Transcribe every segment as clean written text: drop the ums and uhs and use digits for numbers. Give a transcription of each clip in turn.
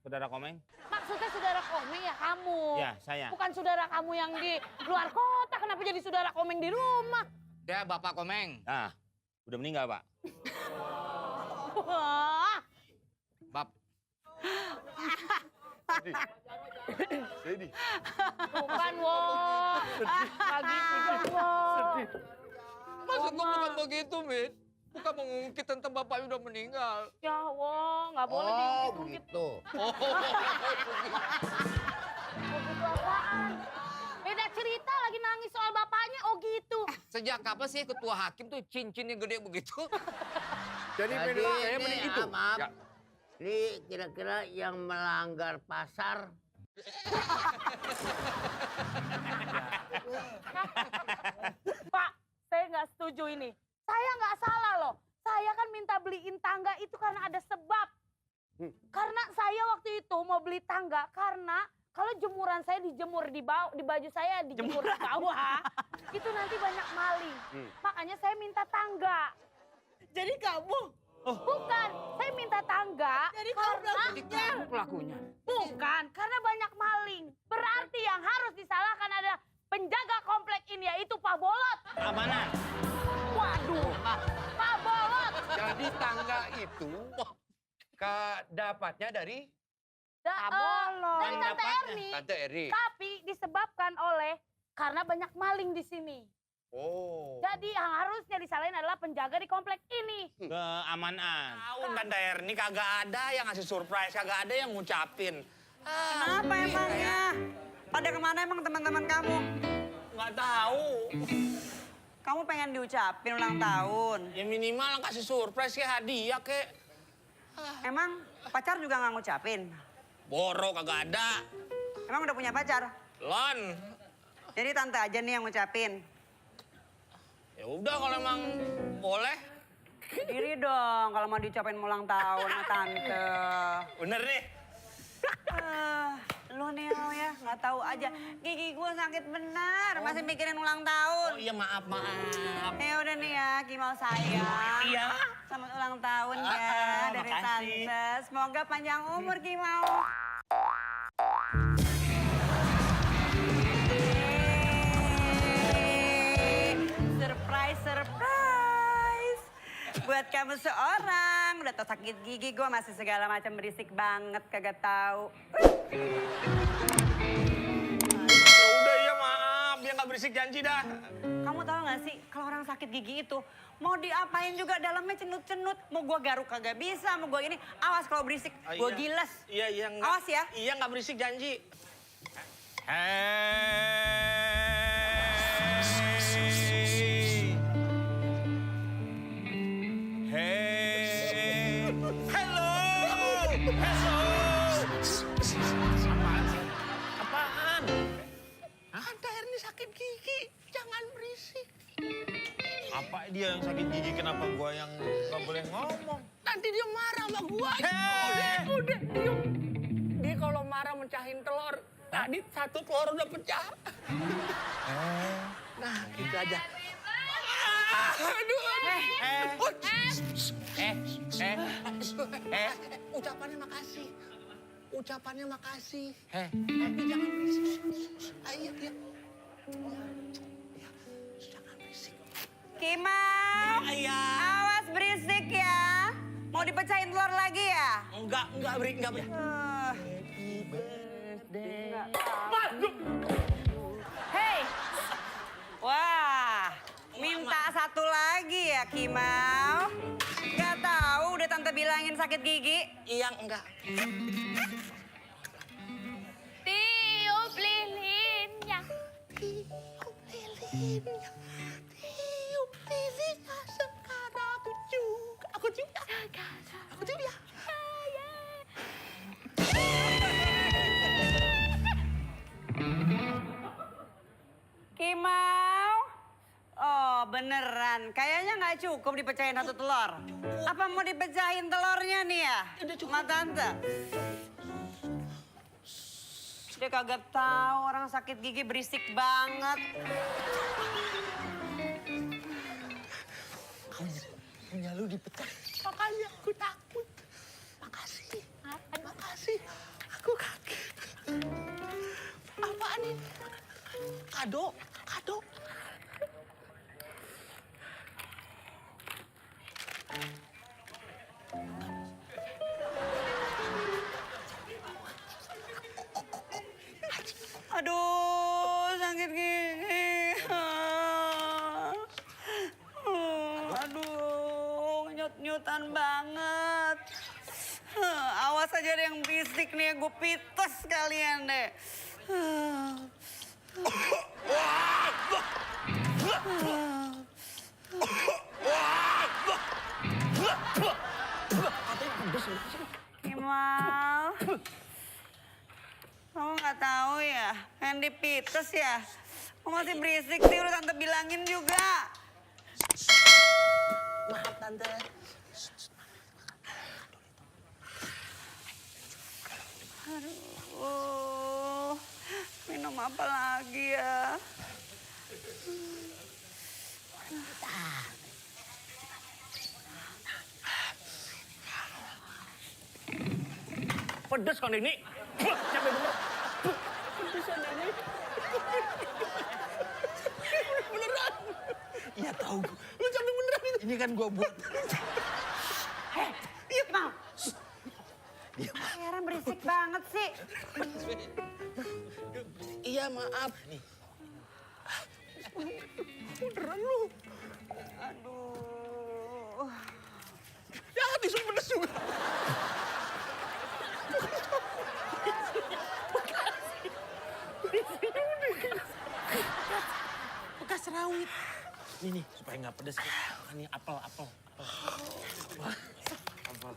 Saudara Komeng? Maksudnya saudara Komeng ya kamu. Ya, saya. Bukan saudara kamu yang di luar kota. Kenapa jadi saudara Komeng di rumah? Dia Bapak Komeng. Nah, udah meninggal, Pak. Wah. Bap. Sedih. Bukan, Wo. Lagi tidak, Wo. Maksudku bukan begitu, Min. Bukan mengungkit tentang Bapak udah meninggal. Ya, Wo. Nggak boleh Oh, diungkit. begitu. Begitu apaan? Beda cerita lagi nangis soal bapaknya, oh gitu. Sejak kapan sih ketua hakim tuh cincinnya gede begitu? Jadi Jadi saya ini, mending itu. maaf. Ya. Ini kira-kira yang melanggar pasar. Pak, saya nggak setuju ini. Saya nggak salah loh. Saya kan minta beliin tangga itu karena ada sebab. Karena saya waktu itu mau beli tangga karena kalau jemuran saya dijemur di bawah, di baju saya dijemur di bawah, itu nanti banyak maling. Makanya saya minta tangga. Jadi kamu? Bukan, saya minta tangga Jadi kamu pelakunya? Pelakunya. bukan karena banyak maling. Berarti yang harus disalahkan adalah penjaga komplek ini yaitu Pak Bolot. Keamanan. Waduh, Pak Bolot. Jadi tangga itu dapatnya dari Pak Bolot. dari Tante Dapatnya. Erni. Tante Eri. Tapi disebabkan oleh karena banyak maling di sini. Oh. Jadi yang harusnya disalahin adalah penjaga di komplek ini. Keamanan. Tahu Tante Erni kagak ada yang ngasih surprise, kagak ada yang ngucapin. Kenapa emangnya? Pada kemana emang teman-teman kamu? Nggak tahu. Kamu pengen diucapin ulang tahun. Ya minimal kasih surprise kayak hadiah kayak. Emang pacar juga nggak ngucapin? Boro kagak ada. Emang udah punya pacar? Lon. Jadi tante aja nih yang ngucapin. Ya udah kalau emang boleh. Diri dong kalau mau diucapin ulang tahun sama tante. Bener nih. Lu nih lo ya nggak tahu aja. Gigi gue sakit benar masih mikirin ulang tahun. Oh iya maaf. Ya udah nih ya, Kimal sayang. Iya. Selamat ulang tahun ya dari makasih. tante. Semoga panjang umur Kimal. Surprise, surprise. Buat kamu seorang, udah tau sakit gigi gue masih segala macam berisik banget kagak tahu. Ya udah iya maaf, dia nggak berisik janji dah. Kamu tahu gak sih kalau orang sakit gigi itu mau diapain juga dalamnya cenut-cenut. Mau gua garuk kagak bisa, mau gua ini. Awas kalau berisik, gua Iya. giles. Iya nggak. Awas ya. Iya nggak berisik janji. Hello. Apaan? Tante Erni sakit gigi, jangan berisik. Apa dia yang sakit gigi? Kenapa gua yang nggak boleh ngomong? Nanti dia marah sama gua. Udah, diam. Dia kalau marah mencahin telur. Tadi satu telur udah pecah. Nah, gitu aja. Aduh. Ucapannya makasih. Ucapannya makasih. Tapi jangan berisik. Ayo, ya. Jangan berisik. Kimau, Iya. awas berisik ya. Mau dipecahin telur lagi ya? Enggak berisik. Hei, wah, minta satu lagi ya Kimau. Gak tahu udah tante bilangin sakit gigi. Iya, enggak. Tiup lilinnya. Tiup lilinnya sekarang aku juga. Aku juga ya. Kimau? Oh beneran, kayaknya nggak cukup dipecahin satu telur. Apa mau dipecahin telurnya nih ya? Sama tante? Dia kagak tahu orang sakit gigi berisik banget. Punya lu dipecah. Makanya aku takut. Makasih. kado. Kado. Aduh, sakit gigi. Aduh, nyut-nyutan banget. Awas aja ada yang bisik nih, gue pites kalian deh. Kemal, kamu nggak tahu ya, yang dipites ya. Kamu masih berisik sih, udah tante bilangin juga. Maaf tante. Aduh, minum apa lagi ya? Pedes kan ini. Capek bener. Pedesan ini. Beneran. Iya tahu. Lu capek beneran itu. Ini kan gua buat. Mau? Heran berisik banget sih. Iya maaf. Nih. Beneran lu. Aduh. Ya tisu pedes juga. Bekas rawit. Ini supaya nggak pedes. Ini apel. Wah, apel.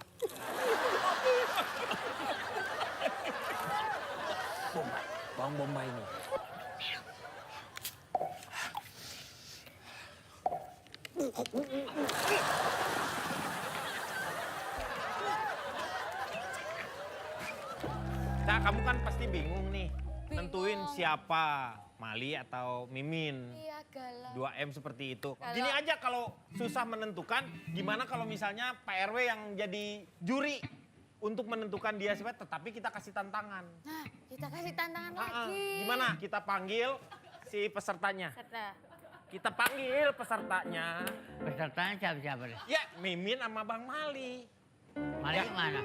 Bombay, bawang bombay ini. Nah, kamu kan pasti bingung nih. Nentuin siapa, Mali atau Mimin. Iya, galau. 2M seperti itu. Gini aja kalau susah menentukan, gimana kalau misalnya Pak RW yang jadi juri untuk menentukan dia siapa, tetapi kita kasih tantangan. Nah, kita kasih tantangan Ah, lagi. gimana? Kita panggil si pesertanya. Kita panggil pesertanya. Pesertanya siapa deh? Ya, Mimin sama Bang Mali. Mali mana?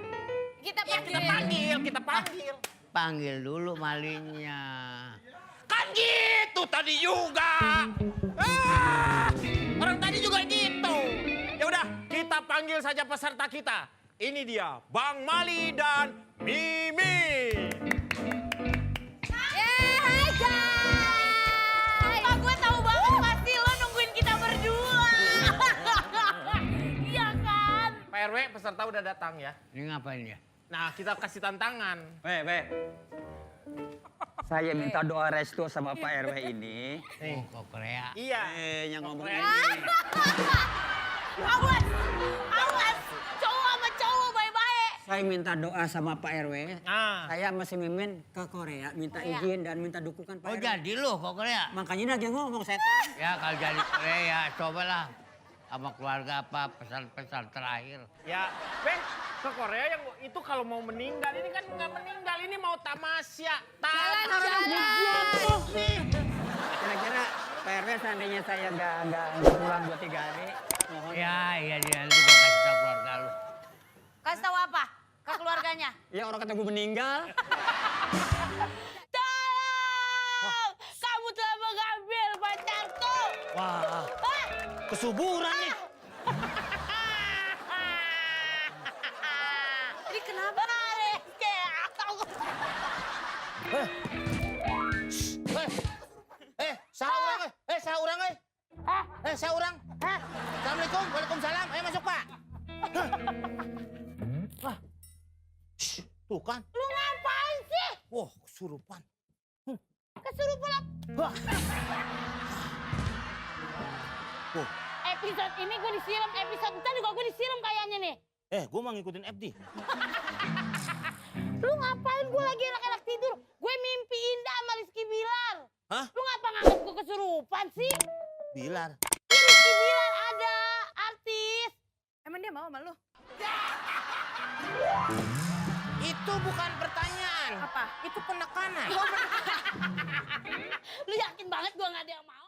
Kita Ya, kita panggil. Panggil dulu malinya. Kan gitu tadi juga. Orang tadi juga gitu. Ya udah, kita panggil saja peserta kita. Ini dia, Bang Mali dan Mimin. Hai guys. Pak, gue tahu banget pasti lo nungguin kita berdua. Iya kan? Pak RW peserta udah datang ya. Ini ngapain ya? Nah, kita kasih tantangan. Saya minta doa restu sama Pak RW ini. Oh, kok Korea. Iya. Yang ngomong Korea. ini. Awas. Cowok sama cowok baik-baik. Saya minta doa sama Pak RW. Nah, Saya masih Mimin ke Korea, minta izin dan minta dukungan Pak Oh RW. jadi lo kok Korea? Makanya lagi ngomong setan. Ya kalau jadi Korea cobalah sama keluarga apa pesan-pesan terakhir. ya, ke Korea yang itu kalau mau meninggal, ini kan nggak meninggal, ini mau tamasya. Kira-kira Pak RW seandainya saya nggak pulang 2-3 hari, mohon. Ya iya dia nanti gue kasih tau keluarga lu. Kasih tahu apa? Ke keluarganya. Ya orang kata gue meninggal. Tolong! Kamu telah mengambil pacarku. Wah, kesuburan nih. Ini kenapa? Saurang. Assalamualaikum, waalaikumsalam. Ayo masuk Pak. Wah, tuh kan. Lu ngapain sih? Wah, kesurupan. Kesurupan. Episode ini gue disiram, episode itu juga gue disiram kayaknya nih. Gue mau ngikutin FD. Lu ngapain gue lagi enak-enak tidur? Gue mimpi indah sama Rizky Bilar. Hah? Lu ngapa nganggep gue kesurupan sih? Bilar. Ya, Rizky Bilar ada, artis. Emang dia mau sama lu? Itu bukan pertanyaan. Apa? Itu penekanan. Lu yakin banget gue nggak ada yang mau.